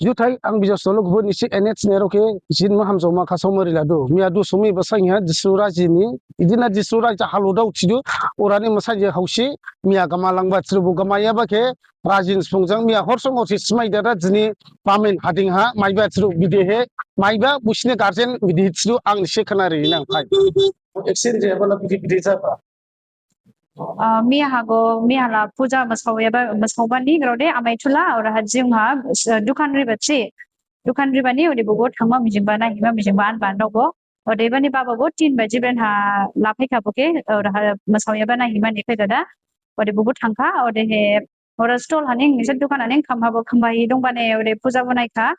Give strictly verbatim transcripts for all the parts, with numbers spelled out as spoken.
Juthai ang bijak solo gubo nisi N H nerao khe jin ma hamjaoma khasaoma riladu. Miya du sumi basain ha Dishru raji ni, idina Dishru raji halodao thidu, orani masainjik haosi, miya gama langba thidu bo gamayaba khe, rajin sphungjang miya horsong horsi smai dada jini Bamin Hading ha, maiba thidu bidehe, maiba busine guardian bide thidu ang nisi khana ri nang phai. Accident jayaba la bide bide jaba. Ah, miya hago, miya la puja masaoyaba, masaoba ni grode amai thula, ora ha jing ha, eh, dukan riba thi. Dukan riba ni, ode bogo thangma mijingba na hima mijingba an ban dogo. Ode bani baba bo tin baji bren ha laphai kha bo khe, ora ha masaoyaba na hima ni khe dada. Ode bogo thangkha, ode he, ora stall haning, nisa dukan haning, kham habo khamba hi dong bane, ode puja bo nai kha.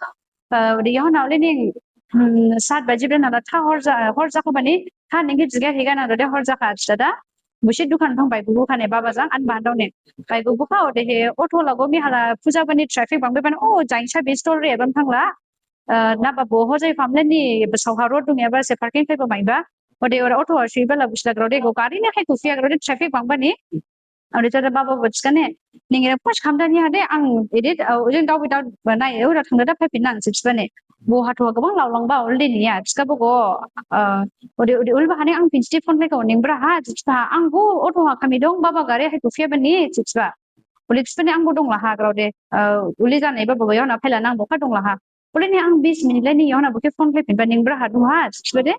Ah, ode yaohon ha ole ning, hmm, sat baji bren ha la tha hor ja, hor ja kha bani, tha ning khe jiga higa na ode hor ja kha dada. Busi dukan thang bai gugu khane baba jang an ban dong ne. Bai gugu kha ode he auto lago mi hala puja bani traffic bang be ban o jainsa bi store re ban thang la. Eh, na ba bo hojai family ni basao ha road dong ya ba se parking khai ba mai ba. Ode ora auto a sui ba la busi la grode go gari ne khai kufiya grode traffic bang bani. Ode jada baba bo chikane. Ningre push kham da ni hade ang edit, uh, ujung dau without ba nai ora thang da phai pin nang chipsbane. Bo hatho gabang lao lang ba already ni ya. Chika bo go, uh, ode, ode ul ba hane ang pinsti phone lai ka ning bra ha, chipsba ha, ang go auto ha kami dong, baba gari hai kufiya bani, chipsba. Uli chipsbane ang go dong la ha grode, uh, uli jan eba baba yaohon ha phaila nang bo kha dong la ha. Uli ni ang bis minute lai ni yaohon ha bo khe phone lai pin ba ning bra ha du ha, chipsbade.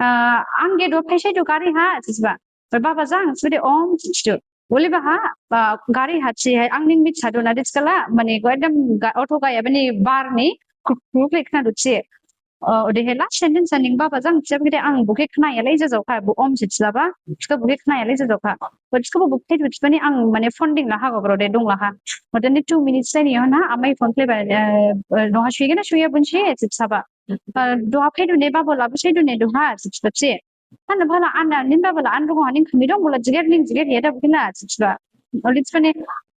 Ah, ang ge do phaisai du gari ha, chipsba. Baba jang, chipsbade om, chipsdu. Uli ba ha, ah, gari ha chi hai, ang ning mit sadu na dis kala, mani go ekdam ga, auto ga ya bani bar ni, kruk, kruk lek na du chi. Ah, ode he last sentence ning baba jang, chipsbade ang bo khe khna ya lai ja jao kha, bo om chipsla ba, chipska bo khe khna ya lai ja jao kha. Bo chipska bo bo khe du chipbani ang mane phone ding la ha go grode dong la ha. Ode ni two minutes lai ni yaohon ha, amai phone khlai ba, eh, eh, no ha sui gana sui ya bun chi, chipsa ba. Ah, duha phaidu ne babo labu saidu ne duha, chipsba chi. Hana bala ana, nin baba la an rugo haning khami dong, bola jiger ning jiger yada bukina, chipsba. Oli chipane,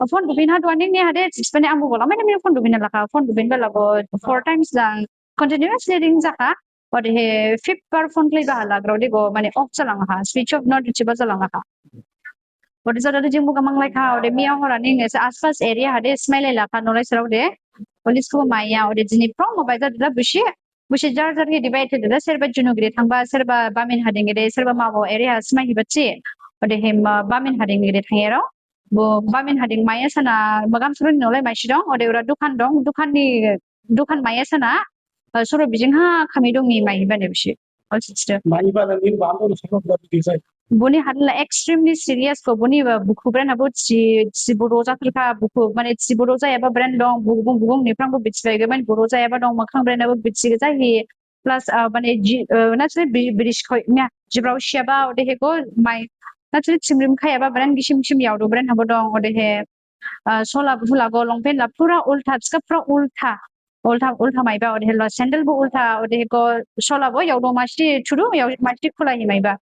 phone dubin ha duha ning ne hade, chipane ang bola, mane mane phone dubin la kha, phone dubin bala bo four times lang, continuously ring ja kha, ode he fifth bar phone khlai ba hala grode go, mane off jalang ha, switch off not reachable jalang ha. Ode jada de jingbo gamang lai kha, ode miya hora ning ese aspas area hade smai lai la kha nolai serao de. Police ko maya, ode jini phrang mobile jada da busi, busi jar jar he divide he da, serba Junugri thangba, serba Bamin Hading gede, serba Mabo area smai hi bachi. Ode he ma Bamin Hading gede thang ero. Bo Bamin Hading maya sana magam surun nolai mai sidong, ode ura dukan dong, dukan ni, dukan maya sana, eh, suru bijing ha kami dong ni mai hi bane busi. All sister. Maiba na nin bando na solo da bidi sai. Boni hadla extremely serious ko, boni ba bukhu brand abo chi, chi boro ja thirkha bukhu, mane chi boro ja eba brand dong, bukhu bung bukhu ni phrang bo bichi bai ge, mane boro ja eba dong, makhang brand abo bichi ge ja hi, plus, ah, mane ji, eh, na chule bi-, birish khoi, mya, jibrao siaba, ode he ko, mai, na chule chimrim khai eba brand, gisim gisim yaodo brand abo dong, ode he, ah, sola bukhu la go, long pant la pura ulta, chika pura ulta. Ulta, ulta maiba, ode he lo sandal bo ulta, ode he go sola bo yaodo masti chudu, yao masti khula hi maiba.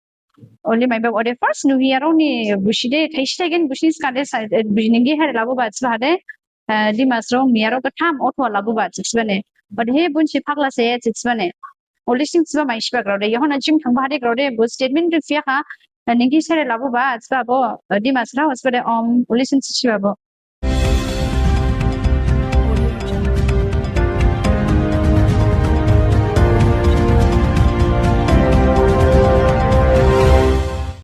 Oli maiba, ode first nuhi aro ni busi de, thaisi thaigen busi skade sa, eh, busi ningi hare labu ba chla hade, eh, Dimasarao miya aro gatham auto labu ba chipsbane. Ode he bunsi phagla se chipsbane. Oli sing chipsba mai siba grode, yahona jing thangba hade grode, bo statement de fiya kha, eh, ningi sare labu ba chipsba bo, eh, Dimasarao chipsbade om, oli sing chipsba bo.